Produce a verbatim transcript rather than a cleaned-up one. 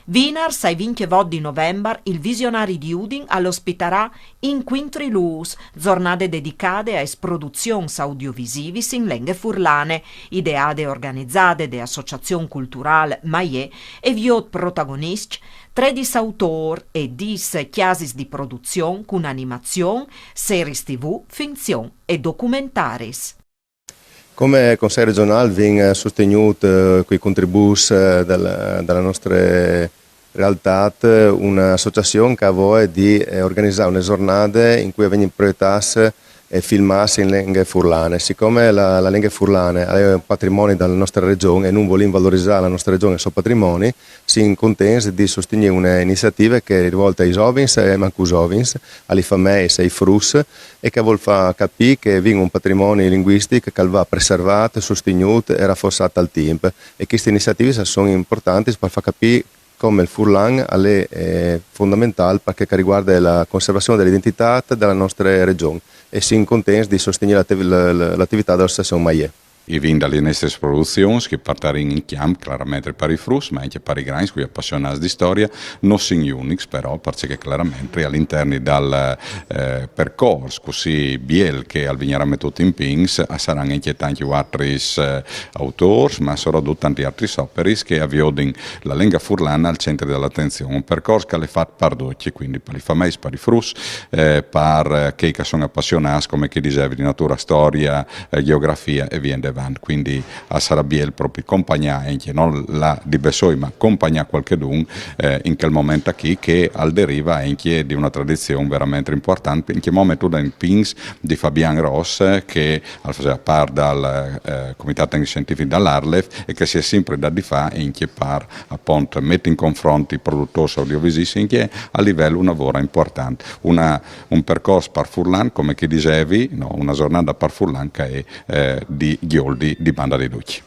Vinars ai vincjevot di novembar il Visionari di Udin al ospitarà Incuintri Lûs, zornade dedicade aes produzions audiovisivis in lenghe furlane, ideade e organizade de Associazion Culturâl Maiè e viôt protagoniscj tredis autôrs e dîs cjasis di produzion cun animazion, seris T V, finzion e documentaris. Come Consei regjonâl vin sostignût cui contribûts de la nostre realtât une associazion che e à voie di organizâ une zornade in cui a vegnin proietâts filmâts in lenghe furlane. Sicome la lenghe furlane e je un patrimoni de la nostre regjon e nô o volìn valorizâ la nostre regjon e il so patrimoni, o sin contents di sostignî une iniziative che e je rivolte ai zovins e mancul zovins, a lis fameis, ai fruts, e che e vûl fâ capî che o vin un patrimoni linguistic che al va preservât, sostignût e raforzât tal timp. E chestis iniziativis a son importantis par fâ capî come il furlan al è fondamentâl par chel che al rivuarde la conservazion de la identitât de la nostre regjon e o sin contents di sostignî la ativitât de la associazion Maiè. I vin da lis nestris produzions che o puartarìn in cjamp claramentri par i fruts, ma ancje par i grancj, cui apassionâts di storie, no sin unics però, parcè che claramentri al interni dal percors cussì biel che al vignarà metût in pîts a saran ancje tancj altris autôrs, ma soredut tantis altris operis che a viodin la lenga furlana al centri de la atenzion. Un percors che al è fat par ducj, cuindi par lis fameis, par i fruts, par chei che a son apassionâts, come che o disevi, di nature, storie, gjeografie e vie indevant. Cuindi al sarà biel propit compagnâ ancje, no lâ di bessôi, ma compagnâ cualchidun in chel moment achì che al derive ancje di une tradizion verementri impuartante, in chel moment in pîts di Fabian Ros, che al faseve part dal Comitât Tecnic Sientific de ARLeF e che si è simpri dât di fâ ancje par apont meti in confront i produtôrs audiovisivis ancje a livel une vore impuartant. Un percors par furlan, come che o disevi, une zornade par furlan che e je di gjoldi di banda di ducj.